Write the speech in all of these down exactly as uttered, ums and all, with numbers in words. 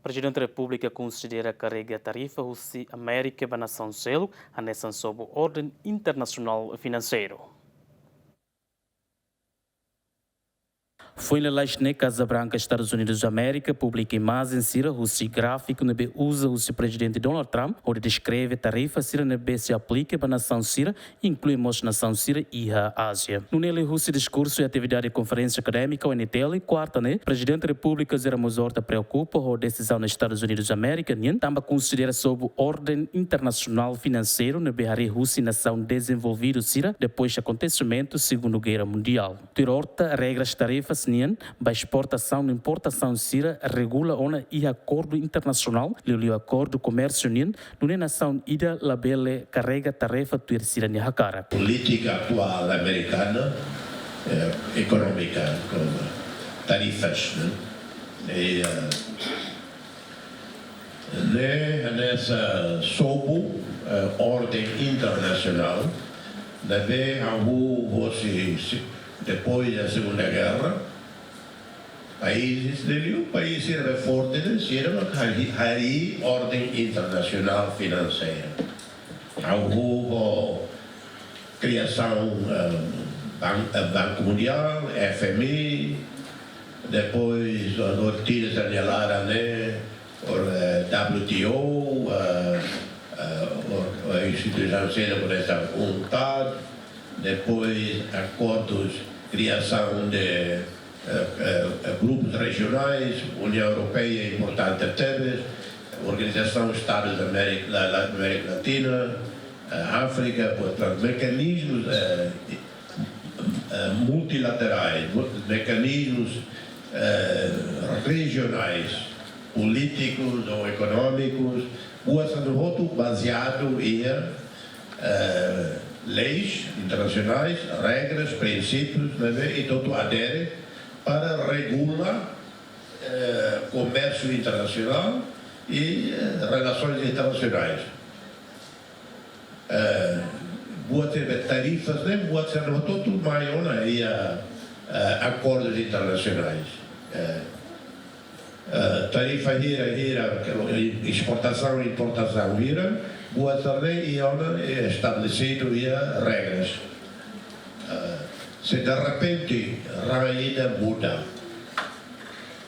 Prezidente Repúblika konsidera karrega tarifa husi Amérika ba nasaun seluk hanesan sobu orden internasionál finanseiru. Foin lalais ne'e, Kaza Branka, Estadus Unidus Amérika, publika imajen sira husi gráfiku ne'ebé uza husi Prezidente Donald Trump hodi deskreve tarifa sira ne'ebé sei aplika ba nasaun sira, inklui mós nasaun sira iha Ázia. Nune'e, liuhusi diskursu iha atividade konferénsia akadémika O N T L, kuarta ne'e, Prezidente Repúblika José Ramos Horta preokupa ho desizaun Estadus Unidus Amérika nian, tanba konsidera sobu orden internasionál finanseiru ne'ebé harii husi nasaun dezenvolvidu sira depois akontesimentu Segundu Guerra Mundiál. Tuir Horta, regras tarifas nian ba esportasaun no importasaun sira regula ona iha akordu internasionál, liuliu akordu komérsiu nian, nune'e nasaun ida labele karrega tarifa tuir sira-nia hakarak. Polítika atuál amerikana, eh, ekonómika, com tarifas, né? E, eh, ne'e hanesan sobu, eh, orden internasionál, ne'ebé hahú hosi, si, depois da Segunda Guerra, países de liu, países sira forte, de sira harii, harii orden internasionál finanseira. Hahú ho kriasaun, eh, ban-, eh, Banku Mundiál, F M I, depois, eh, notísias da Nialara, né? Or, eh, W T O, eh, eh, or, or instituisaun sira, por exemplo, UNCTAD, depois akordus, kriasaun de, eh, eh, eh, grupus rejionais, Uniaun Europeia importante tebes, Organizasaun Estadus da Amérika, La-, La-, Amérika Latina, eh, Áfrika, portantu, mekanizmus, eh, eh, multilaterais, mu-, mekanizmus, eh, rejionais, polítikus ou ekonómikus, buat sira hotu bazeadu iha, eh, leis internasionais, regras, prinsípius, ne'ebé ita hotu adere para regula, eh, komérsiu internasionál e, eh, relasoens internasionais. Eh, buat ne'ebé tarifas ne'e, buat sira-ne'e hotu-hotu mai ona iha, eh, akordus internasionais. Eh, eh, tarifa hira, hira, esportasaun, importasaun hira, buat sira-ne'e iha ona, eh, estabelesidu iha regras. Eh, se derrepente rai ida muda,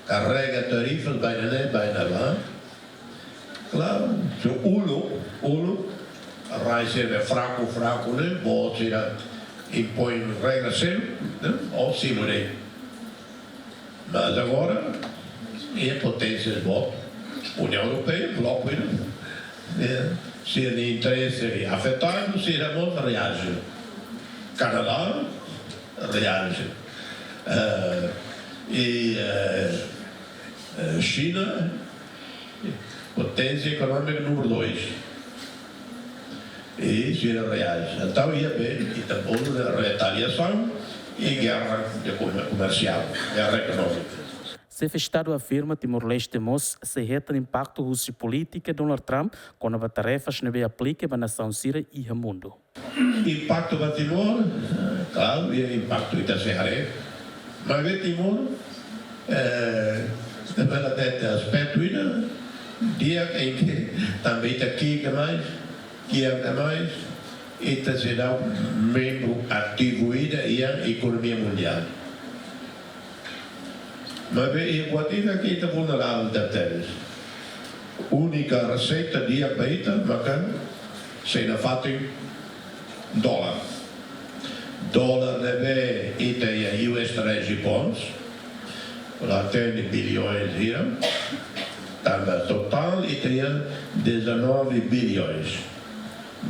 karrega tarifas, ba iha ne'e, ba iha ne'ebá, klaru, se uluk, uluk, rai sira ne'ebé fraku, fraku ne'e, boot sira impoin regra seluk, ne'e? Ou simu de'it. Mas agora, iha poténsias boot, Uniaun Europeia, bloku ida, ne'e? Sira-nia interese afetadu, sira mós reaje. Kanadá reaje. Eh, e, eh, eh, Xina, poténsia ekonómika númeru dois. E sira reaje. Entaun, iha be, ita bolu retaliasaun e guerra de komer-, komersiál, guerra ekonómika. Xefe Estadu afirma Timor-Leste mós sei hetan impaktu husi polítika Donald Trump kona-ba tarifas ne'ebé aplika ba nasaun sira iha mundu. Impaktu ba Timor, eh, klaru, iha impaktu, ita sei haree. Maibé Timor, eh, ita bele hatete aspetu ida, di'ak, tanba ita ki'ik demais, ki'ik demais, ita seidauk membru ativu ida iha ekonomia mundiál. Maibé iha buat ida ke ita vulneravel tebes. Únika reseita di'ak ba ita maka sei nafatin dolar. Dolar ne'ebé ita iha U S Treasury bonds, la hatene bilhões hira, tanba totál ita iha dezanove bilhões,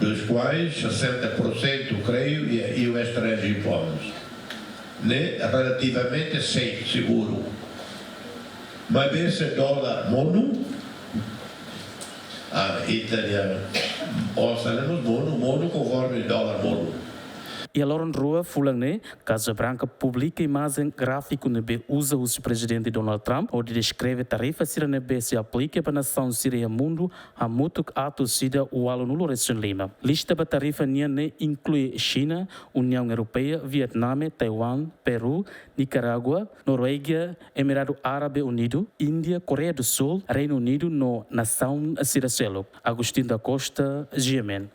dos quais sessenta por cento, creio, iha U S Treasury bonds. Ne'e relativamente safe, seguru. Maibé se dolar monu, ah, ita-nia osan ne'e mós monu, monu konforme dolar monu. Iha loron rua fulan ne'e, Casa Branca publika imajen gráfiku ne'ebé uza husi Prezidente Donald Trump hodi deskreve tarifa sira ne'ebé sei aplika ba nasaun sira iha mundu hamutuk atus ida ualunulu resin lima. Lista ba tarifa nian ne'e inklui Xina, Uniaun Europeia, Vietname, Taiwan, Peru, Nikarágua, Noruega, Emiradu Árabe Unidu, Índia, Koreia do Sul, Reinu Unidu no nasaun sira seluk. Agostinho da Costa, G M N.